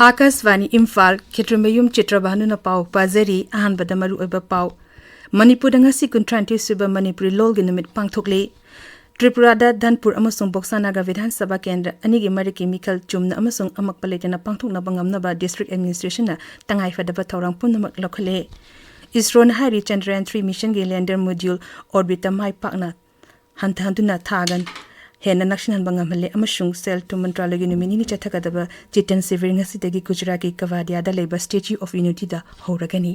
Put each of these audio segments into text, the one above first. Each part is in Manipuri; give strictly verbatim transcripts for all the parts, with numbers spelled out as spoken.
ꯑꯥꯀꯥꯁꯕꯥꯅꯤ ꯏꯝꯐꯥꯜ, ꯈꯦꯇ꯭ꯔꯤꯃꯌꯨꯝ ꯆꯤꯇ꯭ꯔꯕꯥꯅꯨꯅ ꯄꯥꯎ ꯄꯥꯖꯔꯤ꯫ ꯑꯍꯥꯟꯕꯗ ꯃꯔꯨꯑꯣꯏꯕ ꯄꯥꯎ꯫ ꯃꯅꯤꯄꯨꯔꯗ ꯉꯁꯤ ꯀꯨꯟꯊ꯭ꯔꯥꯅꯤꯊꯣꯏ ꯁꯨꯕ ꯃꯅꯤꯄꯨꯔꯤ ꯂꯣꯜꯒꯤ ꯅꯨꯃꯤꯠ ꯄꯥꯡꯊꯣꯛꯂꯤ꯫ ꯇ꯭ꯔꯤꯄꯨꯔꯥꯗ ꯙꯟꯄꯨꯔ ꯑꯃꯁꯨꯡ ꯕꯣꯛꯁꯥꯅꯥꯒꯥ ꯕꯤꯙꯥꯟ ꯁꯚꯥ ꯀꯦꯟꯗ꯭ꯔ ꯑꯅꯤꯒꯤ ꯃꯔꯛꯀꯤ ꯃꯤꯈꯜ ꯆꯨꯝꯅ ꯑꯃꯁꯨꯡ ꯑꯃꯛꯄ ꯂꯩꯇꯅ ꯄꯥꯡꯊꯣꯛꯅꯕ ꯉꯝꯅꯕ district administrationꯅ ꯇꯉꯥꯏꯐꯗꯕ ꯊꯧꯔꯥꯡ ꯄꯨꯝꯅꯃꯛ ꯂꯧꯈꯠꯂꯦ꯫ ꯏꯁꯔꯣꯅ ꯍꯥꯏꯔꯤ, ꯆꯟꯗ꯭ꯔꯌꯥꯟ three missionꯒꯤ lander module orbitꯇ ꯃꯥꯏ ꯄꯥꯛꯅ ꯍꯟꯊꯍꯟꯗꯨꯅ ꯊꯥꯒꯟ ꯍꯦꯟꯅ ꯅꯛꯁꯤꯟꯍꯟꯕ ꯉꯝꯍꯜꯂꯦ ꯑꯃꯁꯨꯡ ꯁꯦꯜ ꯊꯨꯝ ꯃꯟꯇ꯭ꯔꯥꯂꯌꯒꯤ ꯅꯨꯃꯤꯠ ꯅꯤꯅꯤ ꯆꯠꯊꯒꯗꯕ ꯆꯤꯇꯟ ꯁꯤꯕꯤꯔ ꯉꯁꯤꯗꯒꯤ ꯒꯨꯖꯔꯥꯠꯀꯤ ꯀꯦꯋꯥꯗꯤꯌꯥꯗ ꯂꯩꯕ Statue of Unityꯗ ꯍꯧꯔꯒꯅꯤ꯫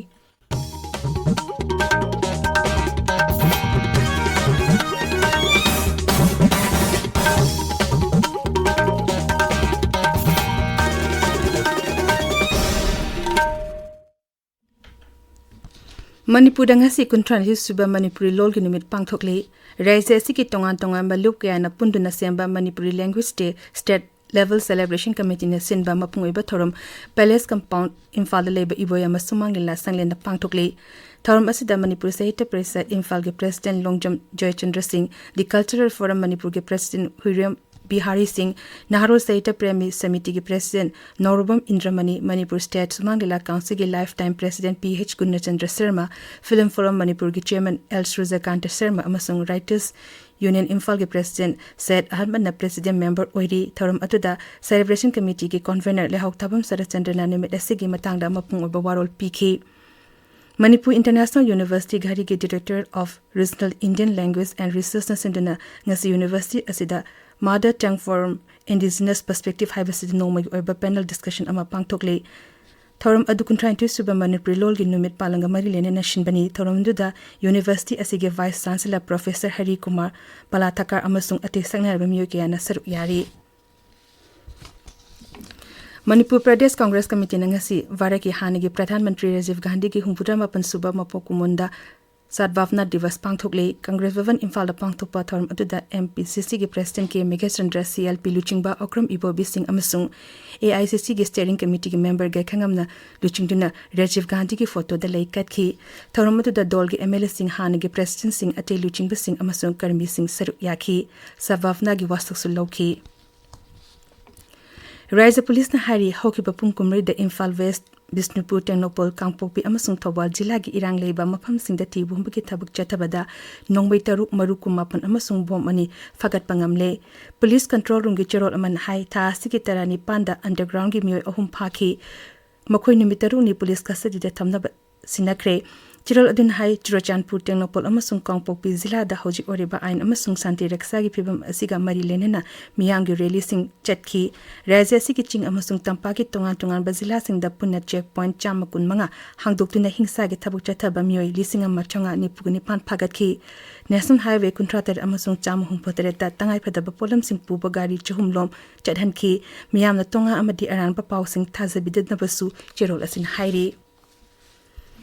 ꯃꯅꯤꯄꯨꯔꯗ ꯉꯁꯤ ꯀꯨꯟꯊ꯭ꯔꯥꯅꯤꯊꯣꯏ ꯁꯨꯕ ꯃꯅꯤꯄꯨꯔꯤ ꯂꯣꯜꯒꯤ ꯅꯨꯃꯤꯠ ꯄꯥꯡꯊꯣꯛꯂꯤ꯫ ꯔꯥꯖ꯭ꯌ ꯑꯁꯤꯒꯤ ꯇꯣꯉꯥꯟ ꯇꯣꯉꯥꯟꯕ ꯂꯨꯞ ꯀꯌꯥꯅ ꯄꯨꯟꯗꯨꯅ ꯁꯦꯝꯕ Manipuri Language Day State Level Celebration Committeeꯅ ꯁꯤꯟꯕ ꯃꯄꯨꯡ ꯑꯣꯏꯕ ꯊꯧꯔꯝ Palace Compound ꯏꯝꯐꯥꯜꯗ ꯂꯩꯕ ꯏꯕꯣꯌꯥꯏꯃ ꯁꯨꯃꯥꯡ ꯂꯤꯂꯥ ꯁꯪꯂꯦꯟꯗ ꯄꯥꯡꯊꯣꯛꯂꯤ꯫ ꯊꯧꯔꯝ ꯑꯁꯤꯗ ꯃꯅꯤꯄꯨꯔ ꯁꯥꯍꯤꯇ꯭ꯌ ꯄꯔꯤꯁꯠ ꯏꯝꯐꯥꯜꯒꯤ President ꯂꯣꯡꯖꯝ ꯖꯣꯏꯆꯟꯗ꯭ꯔ ꯁꯤꯡ, The Cultural Forum ꯃꯅꯤꯄꯨꯔꯒꯤ President ꯍꯨꯏꯔꯦꯝ ꯕꯤꯍꯥꯔꯤ ꯁꯤꯡ, ꯅꯍꯥꯔꯣꯜ ꯁꯥꯍꯤꯇ꯭ꯌ ꯄ꯭ꯔꯦꯃꯤ ꯁꯃꯤꯇꯤꯒꯤ President ꯅꯧꯔꯨꯕꯝ ꯏꯟꯗ꯭ꯔꯃꯅꯤ, ꯃꯅꯤꯄꯨꯔ State ꯁꯨꯃꯥꯡ ꯂꯤꯂꯥ Councilꯒꯤ Lifetime President P H Gurunachandra Sharma, Film Forum ꯃꯅꯤꯄꯨꯔꯒꯤ Chairman ꯑꯦꯜ ꯁꯨꯔꯖꯀꯥꯟꯇ ꯁꯔꯃ ꯑꯃꯁꯨꯡ Writers Union ꯏꯝꯐꯥꯜꯒꯤ President ꯁꯌꯦꯗ ꯑꯍꯃꯗꯅ President Member ꯑꯣꯏꯔꯤ꯫ ꯊꯧꯔꯝ ꯑꯗꯨꯗ Celebration Committeeꯒꯤ Convener ꯂꯩꯍꯥꯎ ꯊꯥꯕꯝ ꯁꯔꯠꯆꯟꯗ꯭ꯔꯅ ꯅꯨꯃꯤꯠ ꯑꯁꯤꯒꯤ ꯃꯇꯥꯡꯗ ꯃꯄꯨꯡ ꯑꯣꯏꯕ ꯋꯥꯔꯣꯜ ꯄꯤꯈꯤ꯫ Manipur International University ꯘꯔꯤꯒꯤ Director of Regional Indian Language and Researchꯅ ꯁꯤꯟꯗꯨꯅ ꯉꯁꯤ university ꯑꯁꯤꯗ Mother Tongue from Indigenous Perspective ꯍꯥꯏꯕꯁꯤꯗ ꯅꯣꯡꯃꯒꯤ ꯑꯣꯏꯕ panel discussion ꯑꯃ ꯄꯥꯡꯊꯣꯛꯂꯤ꯫ ꯊꯧꯔꯝ ꯑꯗꯨ ꯀꯨꯟꯊ꯭ꯔꯥꯅꯤꯊꯣꯏ ꯁꯨꯕ ꯃꯅꯤꯄꯨꯔꯤ ꯂꯣꯜꯒꯤ ꯅꯨꯃꯤꯠ ꯄꯥꯂꯟꯒ ꯃꯔꯤ ꯂꯩꯅꯅ ꯁꯤꯟꯕꯅꯤ꯫ ꯊꯧꯔꯝꯗꯨꯗ university ꯑꯁꯤꯒꯤ Vice Chancellor Professor Harry Kumar ꯄꯂꯥꯊꯀꯥꯔ ꯑꯃꯁꯨꯡ ꯑꯇꯩ ꯁꯛꯅꯔꯕ ꯃꯤꯑꯣꯏ ꯀꯌꯥꯅ ꯁꯔꯨꯛ ꯌꯥꯔꯤ꯫ ꯃꯅꯤꯄꯨꯔ ꯄ꯭ꯔꯗꯦꯁ ꯀꯪꯒ꯭ꯔꯦꯁ ꯀꯃꯤꯇꯤꯅ ꯉꯁꯤ ꯚꯥꯔꯠꯀꯤ ꯍꯥꯟꯅꯒꯤ ꯄ꯭ꯔꯙꯥꯟ ꯃꯟꯇ꯭ꯔꯤ ꯔꯥꯖꯤꯕ ꯒꯥꯟꯙꯤꯒꯤ ꯍꯨꯝꯐꯨꯇꯔꯥ ꯃꯥꯄꯟ ꯁꯨꯕ ꯃꯄꯣꯛ ꯀꯨꯝꯑꯣꯟꯗ ꯁꯗꯚꯥꯕꯅꯥ ꯗꯤꯕꯁ ꯄꯥꯡꯊꯣꯛꯂꯤ꯫ ꯀꯪꯒ꯭ꯔꯦꯁ ꯚꯕꯟ ꯏꯝꯐꯥꯜꯗ ꯄꯥꯡꯊꯣꯛꯄ ꯊꯧꯔꯝ ꯑꯗꯨꯗ MPCCꯒꯤ President ꯀꯦ ꯃꯦꯘꯆꯟꯗ꯭ꯔ, CLP ꯂꯨꯆꯤꯡꯕ ꯑꯣꯀ꯭ꯔꯝ ꯏꯕꯣꯕꯤ ꯁꯤꯡ ꯑꯃꯁꯨꯡ AICCꯒꯤ Steering Committeeꯒꯤ member ꯒꯩꯈꯪꯉꯝꯅ ꯂꯨꯆꯤꯡꯗꯨꯅ ꯔꯥꯖꯤꯕ ꯒꯥꯟꯙꯤꯒꯤ photoꯗ ꯂꯩ ꯀꯠꯈꯤ꯫ ꯊꯧꯔꯝ ꯑꯗꯨꯗ ꯗꯣꯜꯒꯤ MLAꯁꯤꯡ, ꯍꯥꯟꯅꯒꯤ Presidentꯁꯤꯡ, ꯑꯇꯩ ꯂꯨꯆꯤꯡꯕꯁꯤꯡ ꯑꯃꯁꯨꯡ ꯀꯔꯃꯤꯁꯤꯡ ꯁꯔꯨꯛ ꯌꯥꯈꯤ꯫ ꯁꯗꯚꯥꯕꯅꯥꯒꯤ ꯋꯥꯁꯛꯁꯨ ꯂꯧꯈꯤ꯫ ꯔꯥꯏꯖ꯭ꯌ ꯄꯨꯂꯤꯁꯅ ꯍꯥꯏꯔꯤ, ꯍꯧꯈꯤꯕ ꯄꯨꯡ ꯀꯨꯟꯃꯔꯤꯗ ꯏꯝꯐꯥꯜ ꯋꯦꯁ꯭ꯠ, ꯕꯤꯁꯅꯨꯄꯨꯔ, ꯇꯦꯡꯅꯧꯄꯜ, ꯀꯥꯡꯄꯣꯛꯄꯤ ꯑꯃꯁꯨꯡ ꯊꯧꯕꯥꯜ ꯖꯤꯂꯥꯒꯤ ꯏꯔꯥꯡ ꯂꯩꯕ ꯃꯐꯝꯁꯤꯡꯗ ꯊꯤꯕ ꯍꯨꯝꯕꯒꯤ ꯊꯕꯛ ꯆꯠꯊꯕꯗ ꯅꯣꯡꯃꯩ ꯇꯔꯨꯛ, ꯃꯔꯨ ꯀꯨꯟꯃꯥꯄꯟ ꯑꯃꯁꯨꯡ ꯕꯣꯝ ꯑꯅꯤ ꯐꯥꯒꯠꯄ ꯉꯝꯂꯦ꯫ ꯄꯨꯂꯤꯁ ꯀꯟꯇ꯭ꯔꯣꯜ ꯔꯨꯝꯒꯤ ꯆꯦꯔꯣꯜ ꯑꯃꯅ ꯍꯥꯏ, ꯊꯥ ꯑꯁꯤꯒꯤ ꯇꯔꯥꯅꯤꯄꯥꯟꯗ ꯑꯟꯗꯔꯒ꯭ꯔꯥꯎꯟꯒꯤ ꯃꯤꯑꯣꯏ ꯑꯍꯨꯝ ꯐꯥꯈꯤ꯫ ꯃꯈꯣꯏ ꯅꯨꯃꯤꯠ ꯇꯔꯨꯛꯅꯤ ꯄꯨꯂꯤꯁ ꯀꯁꯇꯗꯤꯗ ꯊꯝꯅꯕ ꯁꯤꯟꯅꯈ꯭ꯔꯦ꯫ ꯆꯦꯔꯣꯜ ꯑꯗꯨꯅ ꯍꯥꯏ, ꯆꯨꯔꯆꯥꯟꯄꯨꯔ, ꯇꯦꯡꯅꯧꯄꯜ ꯑꯃꯁꯨꯡ ꯀꯥꯡꯄꯣꯛꯄꯤ ꯖꯤꯂꯥꯗ ꯍꯧꯖꯤꯛ ꯑꯣꯏꯔꯤꯕ ꯑꯥꯏꯟ ꯑꯃꯁꯨꯡ ꯁꯥꯟꯇꯤ ꯔꯛꯁꯥꯒꯤ ꯐꯤꯕꯝ ꯑꯁꯤꯒ ꯃꯔꯤ ꯂꯩꯅꯅ ꯃꯤꯌꯥꯝꯒꯤ ꯔꯦꯂꯤꯁꯤꯡ ꯆꯠꯈꯤ꯫ ꯔꯥꯖ꯭ꯌ ꯑꯁꯤꯒꯤ ꯆꯤꯡ ꯑꯃꯁꯨꯡ ꯇꯝꯄꯥꯛꯀꯤ ꯇꯣꯉꯥꯟ ꯇꯣꯉꯥꯟꯕ ꯖꯤꯂꯥꯁꯤꯡꯗ ꯄꯨꯟꯅ ꯆꯦꯛ ꯄꯣꯏꯟꯠ ꯆꯥꯝꯃ ꯀꯨꯟꯃꯉꯥ ꯍꯥꯡꯗꯣꯛꯇꯨꯅ ꯍꯤꯡꯁꯥꯒꯤ ꯊꯕꯛ ꯆꯠꯊꯕ ꯃꯤꯑꯣꯏ ꯂꯤꯁꯤꯡ ꯑꯃ ꯆꯥꯝꯃꯉꯥ ꯅꯤꯐꯨ ꯅꯤꯄꯥꯟ ꯐꯥꯒꯠꯈꯤ꯫ ꯅꯦꯁꯅꯦꯜ ꯍꯥꯏꯋꯦ ꯀꯨꯟꯊ꯭ꯔꯥ ꯇꯔꯦꯠ ꯑꯃꯁꯨꯡ ꯆꯥꯝꯃ ꯍꯨꯝꯐꯨ ꯇꯔꯦꯠꯇ ꯇꯉꯥꯏꯐꯗꯕ ꯄꯣꯠꯂꯝꯁꯤꯡ ꯄꯨꯕ ꯒꯥꯔꯤ ꯆꯍꯨꯝꯂꯣꯝ ꯆꯠꯍꯟꯈꯤ꯫ ꯃꯤꯌꯥꯝꯅ ꯇꯣꯉꯥ ꯑꯃꯗꯤ ꯑꯔꯥꯟꯕ ꯄꯥꯎꯁꯤꯡ ꯊꯥꯖꯕꯤꯗꯅꯕꯁꯨ ꯆꯦꯔꯣꯜ ꯑꯁꯤꯅ ꯍꯥꯏꯔꯤ꯫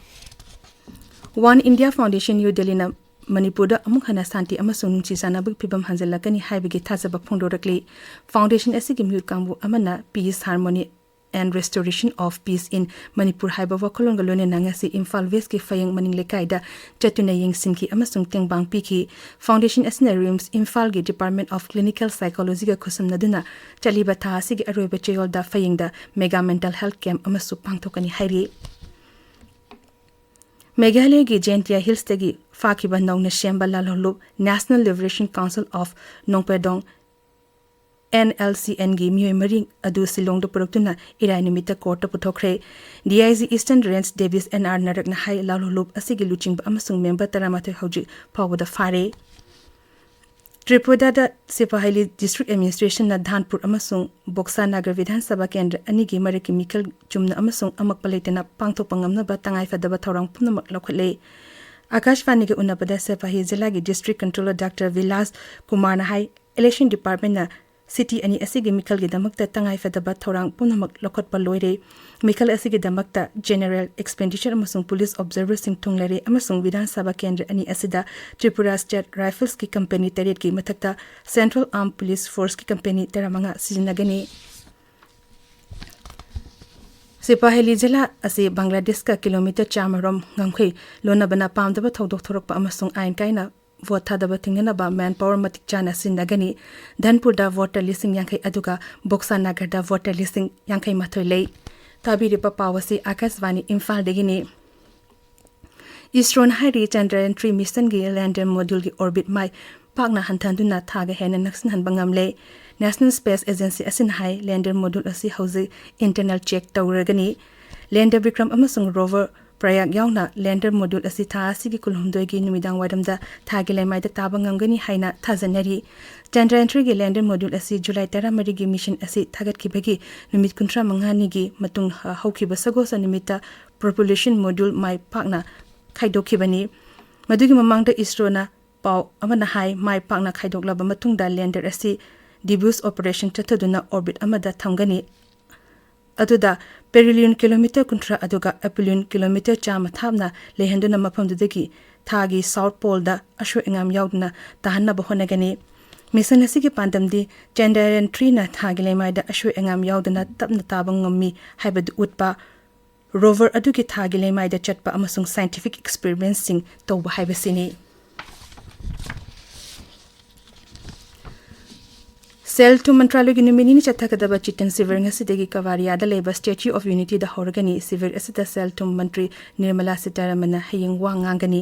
ꯋꯥꯟ ꯏꯟꯗꯤꯌꯥ ꯐꯥꯎꯟꯗꯦꯁꯟ ꯅ꯭ꯌꯨ ꯗꯦꯜꯂꯤꯅ ꯃꯅꯤꯄꯨꯔꯗ ꯑꯃꯨꯛ ꯍꯟꯅ ꯁꯥꯟꯇꯤ ꯑꯃꯁꯨꯡ ꯅꯨꯡꯁꯤ ꯆꯥꯟꯅꯕꯒꯤ ꯐꯤꯕꯝ ꯍꯟꯖꯤꯜꯂꯛꯀꯅꯤ ꯍꯥꯏꯕꯒꯤ ꯊꯥꯖꯕ ꯐꯣꯡꯗꯣꯔꯛꯂꯤ꯫ ꯐꯥꯎꯟꯗꯦꯁꯟ ꯑꯁꯤꯒꯤ ꯃꯤꯍꯨꯠ ꯀꯥꯡꯕꯨ ꯑꯃꯅ Peace, Harmony and Restoration of Peace in Manipur ꯍꯥꯏꯕ ꯋꯥꯈꯜꯂꯣꯟꯒ ꯂꯣꯏꯅꯅ ꯉꯁꯤ ꯏꯝꯐꯥꯜ ꯋꯦꯁ꯭ꯠꯀꯤ ꯐꯌꯦꯡ ꯃꯅꯤꯡ ꯂꯩꯀꯥꯏꯗ ꯆꯠꯇꯨꯅ ꯌꯦꯡꯁꯤꯟꯈꯤ ꯑꯃꯁꯨꯡ ꯇꯦꯡꯕꯥꯡ ꯄꯤꯈꯤ꯫ ꯐꯥꯎꯟꯗꯦꯁꯟ ꯑꯁꯤꯅ ꯔꯤꯝꯁ ꯏꯝꯐꯥꯜꯒꯤ Department of Clinical Psychologyꯒ ꯈꯨꯠꯁꯝꯅꯗꯨꯅ ꯆꯠꯂꯤꯕ ꯊꯥ ꯑꯁꯤꯒꯤ ꯑꯔꯣꯏꯕ ꯆꯌꯣꯜꯗ ꯐꯌꯦꯡꯗ mega mental health camp ꯑꯃꯁꯨ ꯄꯥꯡꯊꯣꯛꯀꯅꯤ ꯍꯥꯏꯔꯤ꯫ ꯃꯦꯘꯥꯂꯌꯒꯤ ꯖꯦꯟꯇꯤꯌꯥ ꯍꯤꯜꯁꯇꯒꯤ ꯐꯥꯈꯤꯕ ꯅꯧꯅ ꯁꯦꯝꯕ ꯂꯥꯜꯍꯧꯂꯨꯞ National Liberation Council of Nongpyadong, NLCNꯒꯤ ꯃꯤꯑꯣꯏ ꯃꯔꯤ ꯑꯗꯨ ꯁꯤꯂꯣꯡꯗ ꯄꯨꯔꯛꯇꯨꯅ ꯏꯔꯥꯏ ꯅꯨꯃꯤꯠꯇ ꯀꯣꯔꯠꯇ ꯄꯨꯊꯣꯛꯈ꯭ꯔꯦ꯫ DIG Eastern Range Davis N R ꯅꯔꯛꯅ ꯍꯥꯏ, ꯂꯥꯜꯍꯧꯂꯨꯞ ꯑꯁꯤꯒꯤ ꯂꯨꯆꯤꯡꯕ ꯑꯃꯁꯨꯡ ꯃꯦꯝꯕꯔ ꯇꯔꯥꯃꯥꯊꯣꯏ ꯍꯧꯖꯤꯛ ꯐꯥꯎꯕꯗ ꯐꯥꯔꯦ꯫ ꯇ꯭ꯔꯤꯄꯨꯔꯥꯗ ꯁꯤꯄꯥꯍꯤꯂꯤ District Administrationꯅ ꯙꯥꯟꯄꯨꯔ ꯑꯃꯁꯨꯡ ꯕꯣꯛꯁꯥ ꯅꯥꯒꯔ ꯕꯤꯙꯥꯟ ꯁꯚꯥ ꯀꯦꯟꯗ꯭ꯔ ꯑꯅꯤꯒꯤ ꯃꯔꯛꯀꯤ ꯃꯤꯈꯜ ꯆꯨꯝꯅ ꯑꯃꯁꯨꯡ ꯑꯃꯛꯄ ꯂꯩꯇꯅ ꯄꯥꯡꯊꯣꯛꯄ ꯉꯝꯅꯕ ꯇꯉꯥꯏꯐꯗꯕ ꯊꯧꯔꯥꯡ ꯄꯨꯝꯅꯃꯛ ꯂꯧꯈꯠꯂꯦ꯫ ꯑꯀꯥꯁꯕꯥꯅꯤꯒ ꯎꯅꯕꯗ ꯁꯤꯄꯥꯍꯤ ꯖꯤꯂꯥꯒꯤ District Controller Doctor Vilas Kumarꯅ ꯍꯥꯏ, Election Departmentꯅ ꯁꯤꯇꯤ ꯑꯅꯤ ꯑꯁꯤꯒꯤ ꯃꯤꯈꯜꯒꯤꯗꯃꯛꯇ ꯇꯉꯥꯏꯐꯗꯕ ꯊꯧꯔꯥꯡ ꯄꯨꯝꯅꯃꯛ ꯂꯧꯈꯠꯄ ꯂꯣꯏꯔꯦ꯫ ꯃꯤꯈꯜ ꯑꯁꯤꯒꯤꯗꯃꯛꯇ General Expenditure ꯑꯃꯁꯨꯡ Police Observerꯁꯤꯡ ꯊꯨꯡꯂꯔꯦ ꯑꯃꯁꯨꯡ ꯕꯤꯙꯥꯟ ꯁꯚꯥ ꯀꯦꯟꯗ꯭ꯔ ꯑꯅꯤ ꯑꯁꯤꯗ Tripura State Riflesꯀꯤ company ꯇꯔꯦꯠꯀꯤ ꯃꯊꯛꯇ Central Armed Police Forceꯀꯤ company ꯇꯔꯥꯃꯉꯥ ꯁꯤꯖꯤꯟꯅꯒꯅꯤ꯫ ꯁꯤꯄꯥꯍꯤꯂꯤ ꯖꯤꯂꯥ ꯑꯁꯤ ꯕꯪꯒ꯭ꯂꯥꯗꯦꯁꯀ ꯀꯤꯂꯣꯃꯤꯇꯔ ꯆꯥꯝꯃ ꯔꯣꯝ ꯉꯝꯈꯩ ꯂꯣꯟꯅꯕꯅ ꯄꯥꯝꯗꯕ ꯊꯧꯗꯣꯛ ꯊꯣꯔꯛꯄ ꯑꯃꯁꯨꯡ ꯑꯥꯏꯟ ꯀꯥꯏꯅ ꯚꯣꯠ ꯊꯥꯗꯕ ꯊꯤꯡꯅꯅꯕ ꯃꯦꯟ ꯄꯥꯋꯔ ꯃꯇꯤꯛ ꯆꯥꯅ ꯁꯤꯖꯤꯟꯅꯒꯅꯤ꯫ ꯙꯟꯄꯨꯔꯗ ꯚꯣꯇꯔ ꯂꯤꯁꯤꯡ ꯌꯥꯡꯈꯩ ꯑꯗꯨꯒ ꯕꯣꯛꯁꯥꯅꯥꯒꯔꯗ ꯚꯣꯇꯔ ꯂꯤꯁꯤꯡ ꯌꯥꯡꯈꯩ ꯃꯥꯊꯣꯏ ꯂꯩ꯫ ꯇꯥꯕꯤꯔꯤꯕ ꯄꯥꯎ ꯑꯁꯤ ꯑꯥꯀꯥꯁꯕꯥꯅꯤ ꯏꯝꯐꯥꯜꯗꯒꯤꯅꯤ꯫ ꯏꯁꯔꯣꯅ ꯍꯥꯏꯔꯤ, ꯆꯟꯗ꯭ꯔꯌꯥꯟ ꯊ꯭ꯔꯤ ꯃꯤꯁꯟꯒꯤ ꯂꯦꯟꯗꯔ ꯃꯣꯗ꯭ꯌꯨꯜꯒꯤ ꯑꯣꯔꯕꯤꯠ ꯃꯥꯏ ꯄꯥꯛꯅ ꯍꯟꯊꯍꯟꯗꯨꯅ ꯊꯥꯒ ꯍꯦꯟꯅ ꯅꯛꯁꯤꯟꯍꯟꯕ ꯉꯝꯂꯦ꯫ ꯅꯦꯁꯅꯦꯜ ꯁ꯭ꯄꯦꯁ ꯑꯦꯖꯦꯟꯁꯤ ꯑꯁꯤꯅ ꯍꯥꯏ, ꯂꯦꯟꯗꯔ ꯃꯣꯗ꯭ꯌꯨꯜ ꯑꯁꯤ ꯍꯧꯖꯤꯛ ꯏꯟꯇꯔꯅꯦꯜ ꯆꯦꯛ ꯇꯧꯔꯒꯅꯤ꯫ ꯂꯦꯟꯗꯔ ꯕꯤꯀ꯭ꯔꯝ ꯑꯃꯁꯨꯡ ꯔꯣꯚꯔ ꯄ꯭ꯔꯌꯥꯒ ꯌꯥꯎꯅ ꯂꯦꯟꯗꯔ ꯃꯣꯗ꯭ꯌꯨꯜ ꯑꯁꯤ ꯊꯥ ꯑꯁꯤꯒꯤ ꯀꯨꯟꯍꯨꯝꯗꯣꯏꯒꯤ ꯅꯨꯃꯤꯗꯥꯡ ꯋꯥꯏꯔꯝꯗ ꯊꯥꯒꯤ ꯂꯩꯃꯥꯏꯗ ꯇꯥꯕ ꯉꯝꯒꯅꯤ ꯍꯥꯏꯅ ꯊꯥꯖꯅꯔꯤ꯫ ꯆꯟꯗ꯭ꯔꯌꯥꯟ ꯊ꯭ꯔꯤꯒꯤ ꯂꯦꯟꯗꯔ ꯃꯣꯗ꯭ꯌꯨꯜ ꯑꯁꯤ ꯖꯨꯂꯥꯏ ꯇꯔꯥꯃꯔꯤꯒꯤ ꯃꯤꯁꯟ ꯑꯁꯤ ꯊꯥꯒꯠꯈꯤꯕꯒꯤ ꯅꯨꯃꯤꯠ ꯀꯨꯟꯊ꯭ꯔꯥ ꯃꯉꯥꯅꯤꯒꯤ ꯃꯇꯨꯡ ꯍꯧꯈꯤꯕ ꯁꯒꯣꯜꯁꯦꯟ ꯅꯨꯃꯤꯠꯇ ꯄ꯭ꯔꯣꯄꯨꯂꯦꯁꯟ ꯃꯣꯗ꯭ꯌꯨꯜ ꯃꯥꯏ ꯄꯥꯛꯅ ꯈꯥꯏꯗꯣꯛꯈꯤꯕꯅꯤ꯫ ꯃꯗꯨꯒꯤ ꯃꯃꯥꯡꯗ ꯏꯁꯔꯣꯅ ꯄꯥꯎ ꯑꯃꯅ ꯍꯥꯏ, ꯃꯥꯏ ꯄꯥꯛꯅ ꯈꯥꯏꯗꯣꯛꯂꯕ ꯃꯇꯨꯡꯗ ꯂꯦꯟꯗꯔ ꯑꯁꯤ ꯗꯤꯕꯨꯁ ꯑꯣꯄꯔꯦꯁꯟ ꯆꯠꯊꯗꯨꯅ ꯑꯣꯔꯕꯤꯠ ꯑꯃꯗ ꯊꯝꯒꯅꯤ꯫ ꯑꯗꯨꯗ ꯄꯦꯔꯤꯂꯤꯌꯟ ꯀꯤꯂꯣꯃꯤꯇꯔ ꯀꯨꯟꯊ꯭ꯔꯥ ꯑꯗꯨꯒ ꯑꯦꯄꯤꯂꯤꯌꯟ ꯀꯤꯂꯣꯃꯤꯇꯔ ꯆꯥꯝꯃ ꯊꯥꯞꯅ ꯂꯩꯍꯟꯗꯨꯅ ꯃꯐꯝꯗꯨꯗꯒꯤ ꯊꯥꯒꯤ ꯁꯥꯎꯠ ꯄꯣꯜꯗ ꯑꯁꯣꯏ ꯑꯉꯥꯝ ꯌꯥꯎꯗꯅ ꯇꯥꯍꯟꯅꯕ ꯍꯣꯠꯅꯒꯅꯤ꯫ ꯃꯤꯁꯟ ꯑꯁꯤꯒꯤ ꯄꯥꯟꯗꯝꯗꯤ ꯆꯟꯗ꯭ꯔꯌꯥꯟ ꯊ꯭ꯔꯤꯅ ꯊꯥꯒꯤ ꯂꯩꯃꯥꯏꯗ ꯑꯁꯣꯏ ꯑꯉꯥꯝ ꯌꯥꯎꯗꯅ ꯇꯞꯅ ꯇꯥꯕ ꯉꯝꯃꯤ ꯍꯥꯏꯕꯗꯨ ꯎꯠꯄ, ꯔꯣꯚꯔ ꯑꯗꯨꯒꯤ ꯊꯥꯒꯤ ꯂꯩꯃꯥꯏꯗ ꯆꯠꯄ ꯑꯃꯁꯨꯡ ꯁꯥꯏꯟꯇꯤꯐꯤꯛ ꯑꯦꯛꯁꯄꯦꯔꯤꯃꯦꯟꯁꯤꯡ ꯇꯧꯕ ꯍꯥꯏꯕꯁꯤꯅꯤ꯫ ꯁꯦꯜ ꯊꯨꯝ ꯃꯟꯇ꯭ꯔꯥꯂꯣꯏꯒꯤ ꯅꯨꯃꯤꯠ ꯅꯤꯅꯤ ꯆꯠꯊꯒꯗꯕ ꯆꯤꯇꯟ ꯁꯤꯚꯔ ꯉꯁꯤꯗꯒꯤ ꯀꯕꯥꯔꯤꯌꯥꯗ ꯂꯩꯕ ꯁ꯭ꯇꯦꯆꯨ ꯑꯣꯐ ꯌꯨꯅꯤꯇꯤꯗ ꯍꯧꯔꯒꯅꯤ꯫ ꯁꯤꯚꯔ ꯑꯁꯤꯗ ꯁꯦꯜ ꯊꯨꯝ ꯃꯟꯇ꯭ꯔꯤ ꯅꯤꯔꯃꯂꯥ ꯁꯤꯇꯥꯔꯥꯃꯟꯅ ꯍꯌꯦꯡ ꯋꯥ ꯉꯥꯡꯒꯅꯤ꯫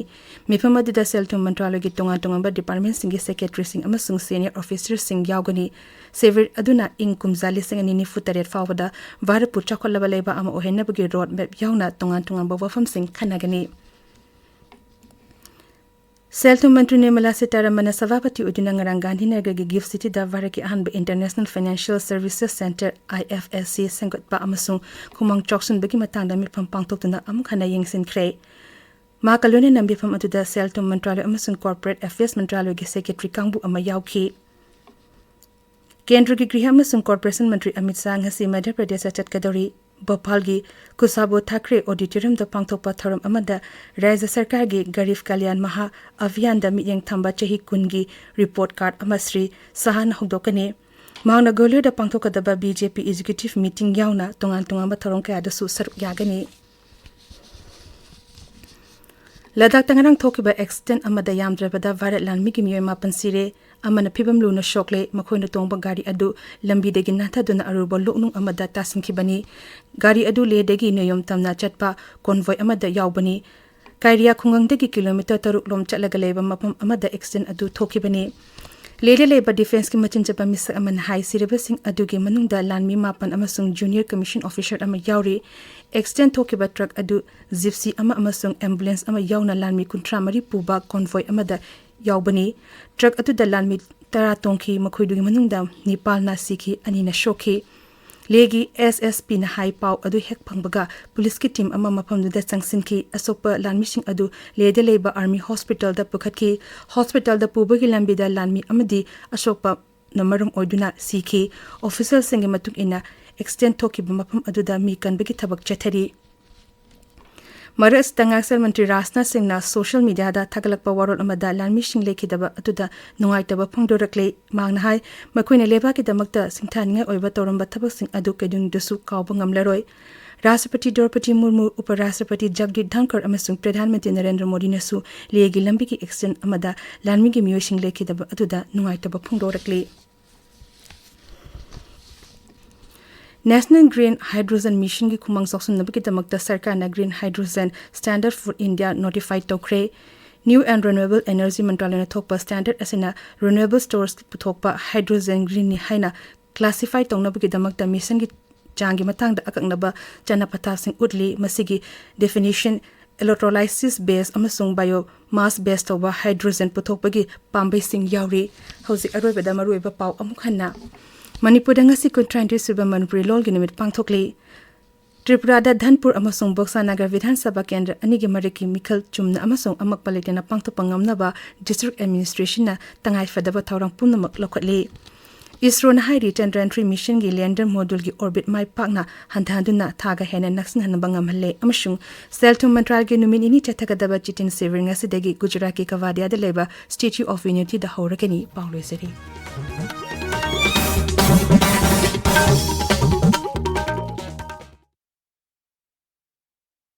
ꯃꯤꯐꯝ ꯑꯗꯨꯗ ꯁꯦꯜ ꯊꯨꯝ ꯃꯟꯇ꯭ꯔꯥꯂꯣꯏꯒꯤ ꯇꯣꯉꯥꯟ ꯇꯣꯉꯥꯟꯕ ꯗꯤꯄꯥꯔꯠꯃꯦꯟꯁꯤꯡꯒꯤ ꯁꯦꯀ꯭ꯔꯦꯇꯔꯤꯁꯤꯡ ꯑꯃꯁꯨꯡ ꯁꯦꯅꯤꯌꯔ ꯑꯣꯐꯤꯁꯔꯁꯤꯡ ꯌꯥꯎꯒꯅꯤ꯫ ꯁꯤꯚꯔ ꯑꯗꯨꯅ ꯏꯪ ꯀꯨꯝꯖꯥ ꯂꯤꯁꯤꯡ ꯑꯅꯤ ꯅꯤꯐꯨ ꯇꯔꯦꯠ ꯐꯥꯎꯕꯗ ꯚꯥꯔꯠꯄꯨ ꯆꯥꯎꯈꯠꯂꯕ ꯂꯩꯕꯥꯛ ꯑꯃ ꯑꯣꯏꯍꯟꯅꯕꯒꯤ ꯔꯣꯗ ꯃꯦꯞ ꯌꯥꯎꯅ ꯇꯣꯉꯥꯟ ꯇꯣꯉꯥꯟꯕ ꯋꯥꯐꯝꯁꯤꯡ ꯈꯟꯅꯒꯅꯤ꯫ ꯁꯦꯜ ꯊꯨꯝ ꯃꯟꯇ꯭ꯔꯤ ꯅꯤꯔꯃꯂꯥ ꯁꯤꯇꯥꯔꯥꯃꯟꯅ ꯁꯚꯥꯄꯇꯤ ꯑꯣꯏꯗꯨꯅ ꯉꯔꯥꯡ ꯒꯥꯟꯙꯤꯅꯒꯔꯒꯤ ꯒꯤꯐ ꯁꯤꯇꯤꯗ ꯚꯥꯔꯠꯀꯤ ꯑꯍꯥꯟꯕ ꯏꯟꯇꯔꯅꯦꯁꯅꯦꯜ ꯐꯥꯏꯅꯥꯟꯁꯤꯌꯦꯜ ꯁꯔꯚꯤꯁꯦꯁ ꯁꯦꯟꯇꯔ, ꯑꯥꯏ ꯑꯦꯐ ꯑꯦꯁ ꯁꯤ, ꯁꯦꯝꯒꯠꯄ ꯑꯃꯁꯨꯡ ꯈꯨꯃꯥꯡ ꯆꯥꯎꯁꯤꯟꯕꯒꯤ ꯃꯇꯥꯡꯗ ꯃꯤꯐꯝ ꯄꯥꯡꯊꯣꯛꯇꯨꯅ ꯑꯃꯨꯛ ꯍꯟꯅ ꯌꯦꯡꯁꯤꯟꯈ꯭ꯔꯦ꯫ ꯃꯍꯥꯛꯀ ꯂꯣꯏꯅꯅ ꯃꯤꯐꯝ ꯑꯗꯨꯗ ꯁꯦꯜ ꯊꯨꯝ ꯃꯟꯇ꯭ꯔꯥꯂꯣꯏ ꯑꯃꯁꯨꯡ ꯀꯣꯔꯄꯣꯔꯦꯠ ꯑꯦꯐꯤꯌꯔꯁ ꯃꯟꯇ꯭ꯔꯥꯂꯣꯏꯒꯤ ꯁꯦꯀ꯭ꯔꯦꯇꯔꯤ ꯀꯥꯡꯕꯨ ꯑꯃ ꯌꯥꯎꯈꯤ꯫ ꯀꯦꯟꯗ꯭ꯔꯒꯤ ꯒ꯭ꯔꯤꯍ ꯑꯃꯁꯨꯡ ꯀꯣꯔꯄꯣꯔꯦꯁꯟ ꯃꯟꯇ꯭ꯔꯤ ꯑꯃꯤꯠ ꯁꯥꯍ ꯉꯁꯤ ꯃꯙ꯭ꯌ ꯄ꯭ꯔꯗꯦꯁꯇ ꯆꯠꯀꯗꯧꯔꯤ꯫ ꯚꯣꯄꯥꯜꯒꯤ ꯈꯨꯁꯥꯕꯣ ꯊꯥꯀ꯭ꯔꯦ ꯑꯣꯗꯤꯇꯣꯔꯤꯌꯝꯗ ꯄꯥꯡꯊꯣꯛꯄ ꯊꯧꯔꯝ ꯑꯃꯗ ꯔꯥꯖ꯭ꯌ ꯁꯔꯀꯥꯔꯒꯤ ꯒꯔꯤꯕ ꯀꯂꯌꯥꯟ ꯃꯍꯥ ꯑꯚꯤꯌꯥꯟꯗ ꯃꯤꯠꯌꯦꯡ ꯊꯝꯕ ꯆꯍꯤ ꯀꯨꯟꯒꯤ ꯔꯤꯄꯣꯔꯠ ꯀꯥꯔꯗ ꯑꯃ ꯁ꯭ꯔꯤ ꯁꯥꯍꯅ ꯍꯧꯗꯣꯛꯀꯅꯤ꯫ ꯃꯍꯥꯛꯅ ꯒ꯭ꯋꯥꯂꯤꯌꯔꯗ ꯄꯥꯡꯊꯣꯛꯀꯗꯕ ꯕꯤ ꯖꯦ ꯄꯤ ꯑꯦꯛꯖꯤꯀ꯭ꯌꯨꯇꯤꯚ ꯃꯤꯇꯤꯡ ꯌꯥꯎꯅ ꯇꯣꯉꯥꯟ ꯇꯣꯉꯥꯟꯕ ꯊꯧꯔꯝ ꯀꯌꯥꯗꯁꯨ ꯁꯔꯨꯛ ꯌꯥꯒꯅꯤ꯫ ꯂꯗꯥꯈꯇ ꯉꯔꯥꯡ ꯊꯣꯛꯈꯤꯕ ꯑꯦꯛꯁꯤꯗꯦꯟ ꯑꯃꯗ ꯌꯥꯝꯗ꯭ꯔꯕꯗ ꯚꯥꯔꯠ ꯂꯥꯟꯃꯤꯒꯤ ꯃꯤꯑꯣꯏ ꯃꯥꯄꯟ ꯁꯤꯔꯦ, ꯑꯃꯅ ꯐꯤꯕꯝ ꯂꯨꯅ ꯁꯣꯛꯂꯦ꯫ ꯃꯈꯣꯏꯅ ꯇꯣꯡꯕ ꯒꯥꯔꯤ ꯑꯗꯨ ꯂꯝꯕꯤꯗꯒꯤ ꯅꯥꯟꯊꯗꯨꯅ ꯑꯔꯨꯕ ꯂꯣꯛꯅꯨꯡ ꯑꯃꯗ ꯇꯥꯁꯤꯟꯈꯤꯕꯅꯤ꯫ ꯒꯥꯔꯤ ꯑꯗꯨ ꯂꯦꯍꯗꯒꯤ ꯅꯤꯌꯣꯝ ꯇꯝꯅ ꯆꯠꯄ ꯀꯣꯟꯚꯣꯏ ꯑꯃꯗ ꯌꯥꯎꯕꯅꯤ꯫ ꯀꯥꯏꯔꯤꯌꯥ ꯈꯨꯡꯒꯪꯗꯒꯤ ꯀꯤꯂꯣꯃꯤꯇꯔ ꯇꯔꯨꯛ ꯂꯣꯝ ꯆꯠꯂꯒ ꯂꯩꯕ ꯃꯐꯝ ꯑꯃꯗ ꯑꯦꯛꯁꯤꯗꯦꯟ ꯑꯗꯨ ꯊꯣꯛꯈꯤꯕꯅꯤ꯫ ꯂꯦꯍꯗ ꯂꯩꯕ ꯗꯤꯐꯦꯟꯁꯀꯤ ꯃꯆꯤꯟ ꯆꯠꯄ ꯃꯤꯁꯛ ꯑꯃꯅ ꯍꯥꯏ, ꯁꯤꯔꯕꯁꯤꯡ ꯑꯗꯨꯒꯤ ꯃꯅꯨꯡꯗ ꯂꯥꯟꯃꯤ ꯃꯥꯄꯟ ꯑꯃꯁꯨꯡ ꯖꯨꯅꯤꯌꯔ ꯀꯃꯤꯁꯟ ꯑꯣꯐꯤꯁꯔ ꯑꯃ ꯌꯥꯎꯔꯤ꯫ ꯑꯦꯛꯁꯤꯗꯦꯟ ꯊꯣꯛꯈꯤꯕ ꯇ꯭ꯔꯛ ꯑꯗꯨ ꯖꯤꯞꯁꯤ ꯑꯃ ꯑꯃꯁꯨꯡ ꯑꯦꯝꯕꯨꯂꯦꯟꯁ ꯑꯃ ꯌꯥꯎꯅ ꯂꯥꯟꯃꯤ ꯀꯨꯟꯊ꯭ꯔꯥ ꯃꯔꯤ ꯄꯨꯕ ꯀꯣꯟꯚꯣꯏ ꯑꯃꯗ ꯌꯥꯎꯕꯅꯤ꯫ ꯇ꯭ꯔꯛ ꯑꯗꯨꯗ ꯂꯥꯟꯃꯤ ꯇꯔꯥ ꯇꯣꯡꯈꯤ, ꯃꯈꯣꯏꯗꯨꯒꯤ ꯃꯅꯨꯡꯗ ꯅꯤꯄꯥꯜꯅ ꯁꯤꯈꯤ, ꯑꯅꯤꯅ ꯁꯣꯛꯈꯤ꯫ ꯂꯦꯍꯒꯤ ꯑꯦꯁ ꯑꯦꯁ ꯄꯤꯅ ꯍꯥꯏ, ꯄꯥꯎ ꯑꯗꯨ ꯍꯦꯛ ꯐꯪꯕꯒ ꯄꯨꯂꯤꯁꯀꯤ ꯇꯤꯝ ꯑꯃ ꯃꯐꯝꯗꯨꯗ ꯆꯪꯁꯤꯟꯈꯤ꯫ ꯑꯁꯣꯛꯄ ꯂꯥꯟꯃꯤꯁꯤꯡ ꯑꯗꯨ ꯂꯦꯍꯗ ꯂꯩꯕ ꯑꯥꯔꯃꯤ ꯍꯣꯁꯄꯤꯇꯥꯜꯗ ꯄꯨꯈꯠꯈꯤ꯫ ꯍꯣꯁꯄꯤꯇꯥꯜꯗ ꯄꯨꯕꯒꯤ ꯂꯝꯕꯤꯗ ꯂꯥꯟꯃꯤ ꯑꯃꯗꯤ ꯑꯁꯣꯛꯄꯅ ꯃꯔꯝ ꯑꯣꯏꯗꯨꯅ ꯁꯤꯈꯤ꯫ ꯑꯣꯐꯤꯁꯤꯌꯦꯜꯁꯤꯡꯒꯤ ꯃꯇꯨꯡ ꯏꯟꯅ, ꯑꯦꯛꯁꯤꯗꯦꯟ ꯊꯣꯛꯈꯤꯕ ꯃꯐꯝ ꯑꯗꯨꯗ ꯃꯤ ꯀꯟꯕꯒꯤ ꯊꯕꯛ ꯆꯠꯊꯔꯤ꯫ ꯃꯔꯛ ꯑꯁꯤꯗ ꯉꯥꯛꯁꯦꯜ ꯃꯟꯇ꯭ꯔꯤ ꯔꯥꯖꯅꯥꯊ ꯁꯤꯡꯅ ꯁꯣꯁꯤꯌꯦꯜ ꯃꯤꯗꯤꯌꯥꯗ ꯊꯥꯒꯠꯂꯛꯄ ꯋꯥꯔꯣꯜ ꯑꯃꯗ ꯂꯥꯟꯃꯤꯁꯤꯡ ꯂꯩꯈꯤꯗꯕ ꯑꯗꯨꯗ ꯅꯨꯡꯉꯥꯏꯇꯕ ꯐꯣꯡꯗꯣꯔꯛꯂꯦ꯫ ꯃꯍꯥꯛꯅ ꯍꯥꯏ, ꯃꯈꯣꯏꯅ ꯂꯩꯕꯥꯛꯀꯤꯗꯃꯛꯇ ꯁꯤꯡꯊꯥꯅꯤꯡꯉꯥꯏ ꯑꯣꯏꯕ ꯇꯧꯔꯝꯕ ꯊꯕꯛꯁꯤꯡ ꯑꯗꯨ ꯀꯩꯗꯧꯅꯨꯡꯗꯁꯨ ꯀꯥꯎꯕ ꯉꯝꯂꯔꯣꯏ꯫ ꯔꯥꯁꯇ꯭ꯔꯄꯇꯤ ꯗ꯭ꯔꯧꯄꯗꯤ ꯃꯨꯔꯃꯨ, ꯎꯄ ꯔꯥꯁꯇ꯭ꯔꯄꯇꯤ ꯖꯒꯗꯤꯞ ꯙꯟꯈꯔ ꯑꯃꯁꯨꯡ ꯄ꯭ꯔꯙꯥꯟ ꯃꯟꯇ꯭ꯔꯤ ꯅꯔꯦꯟꯗ꯭ꯔ ꯃꯣꯗꯤꯅꯁꯨ ꯂꯦꯍꯒꯤ ꯂꯝꯕꯤꯒꯤ ꯑꯦꯛꯁꯤꯗꯦꯟ ꯑꯃꯗ ꯂꯥꯟꯃꯤꯒꯤ ꯃꯤꯑꯣꯏꯁꯤꯡ ꯂꯩꯈꯤꯗꯕ ꯑꯗꯨꯗ ꯅꯨꯡꯉꯥꯏꯇꯕ ꯐꯣꯡꯗꯣꯔꯛꯂꯤ꯫ National Green Hydrogen Mission ꯒꯤ ꯈꯨꯃꯥꯡ ꯆꯥꯎꯁꯤꯟꯅꯕꯒꯤꯗꯃꯛꯇ ꯁꯔꯀꯥꯔꯅ Green Hydrogen Standard for India notify ꯇꯧꯈ꯭ꯔꯦ꯫ New and Renewable Energy ꯃꯟꯇ꯭ꯔꯥꯂꯌꯅ ꯊꯣꯛꯄ ꯁ꯭ꯇꯦꯟꯗꯔꯗ ꯑꯁꯤꯅ ꯔꯤꯅ꯭ꯌꯨꯑꯦꯕꯜ ꯁꯣꯔꯁꯀꯤ ꯄꯨꯊꯣꯛꯄ ꯍꯥꯏꯗ꯭ꯔꯣꯖꯦꯟ ꯒ꯭ꯔꯤꯟꯅꯤ ꯍꯥꯏꯅ ꯀ꯭ꯂꯥꯁꯤꯐꯥꯏ ꯇꯧꯅꯕꯒꯤꯗꯃꯛꯇ ꯃꯤꯁꯟꯒꯤ ꯆꯥꯡꯒꯤ ꯃꯇꯥꯡꯗ ꯑꯀꯛꯅꯕ ꯆꯠꯅ ꯄꯊꯥꯞꯁꯤꯡ ꯎꯠꯂꯤ꯫ ꯃꯁꯤꯒꯤ ꯗꯦꯐꯤꯅꯤꯁꯟ, ꯏꯂꯦꯛꯇ꯭ꯔꯣꯂꯥꯏꯁꯤꯁ ꯕꯦꯁ ꯑꯃꯁꯨꯡ ꯕꯥꯏꯑꯣꯃꯥꯁ ꯕꯦꯁ ꯇꯧꯕ ꯍꯥꯏꯗ꯭ꯔꯣꯖꯦꯟ ꯄꯨꯊꯣꯛꯄꯒꯤ ꯄꯥꯝꯕꯩꯁꯤꯡ ꯌꯥꯎꯔꯤ꯫ ꯍꯧꯖꯤꯛ ꯑꯔꯣꯏꯕꯗ ꯃꯔꯨꯑꯣꯏꯕ ꯄꯥꯎ ꯑꯃꯨꯛ ꯍꯟꯅ꯫ ꯃꯅꯤꯄꯨꯔꯗ ꯉꯁꯤ ꯀꯨꯟꯊ꯭ꯔꯥꯅꯤꯊꯣꯏ ꯁꯨꯕ ꯃꯅꯤꯄꯨꯔꯤ ꯂꯣꯜꯒꯤ ꯅꯨꯃꯤꯠ ꯄꯥꯡꯊꯣꯛꯂꯤ꯫ ꯇ꯭ꯔꯤꯄꯨꯔꯥꯗ ꯙꯟꯄꯨꯔ ꯑꯃꯁꯨꯡ ꯕꯣꯛꯁꯥꯅꯒꯔ ꯕꯤꯙꯥꯟ ꯁꯚꯥ ꯀꯦꯟꯗ꯭ꯔ ꯑꯅꯤꯒꯤ ꯃꯔꯛꯀꯤ ꯃꯤꯈꯜ ꯆꯨꯝꯅ ꯑꯃꯁꯨꯡ ꯑꯃꯛꯄ ꯂꯩꯇꯅ ꯄꯥꯡꯊꯣꯛꯄ ꯉꯝꯅꯕ ꯗꯤꯁꯇ꯭ꯔꯤꯛ ꯑꯦꯗꯃꯤꯅꯤꯁꯇ꯭ꯔꯦꯁꯟꯅ ꯇꯉꯥꯏꯐꯗꯕ ꯊꯧꯔꯥꯡ ꯄꯨꯝꯅꯃꯛ ꯂꯧꯈꯠꯂꯤ꯫ ꯏꯁꯔꯣꯅ ꯍꯥꯏꯔꯤ, ꯆꯟꯗ꯭ꯔꯌꯥꯟ ꯊ꯭ꯔꯤ ꯃꯤꯁꯟꯒꯤ ꯂꯦꯟꯗꯔ ꯃꯣꯗꯨꯜꯒꯤ ꯑꯣꯔꯕꯤꯠ ꯃꯥꯏ ꯄꯥꯛꯅ ꯍꯟꯊꯍꯟꯗꯨꯅ ꯊꯥꯒ ꯍꯦꯟꯅ ꯅꯛꯁꯤꯟꯍꯟꯕ ꯉꯝꯍꯜꯂꯦ ꯑꯃꯁꯨꯡ ꯁꯦꯜ ꯊꯨꯝ ꯃꯟꯇ꯭ꯔꯥꯂꯌꯒꯤ ꯅꯨꯃꯤꯠ ꯅꯤꯅꯤ ꯆꯠꯊꯒꯗꯕ ꯆꯤꯇꯤꯟ ꯁꯤꯕꯤꯔ ꯉꯁꯤꯗꯒꯤ ꯒꯨꯖꯔꯥꯠꯀꯤ ꯀꯦꯋꯥꯗꯤꯌꯥꯗ ꯂꯩꯕ Statue of Unityꯗ ꯍꯧꯔꯒꯅꯤ꯫ ꯄꯥꯎ ꯂꯣꯏꯖꯔꯦ꯫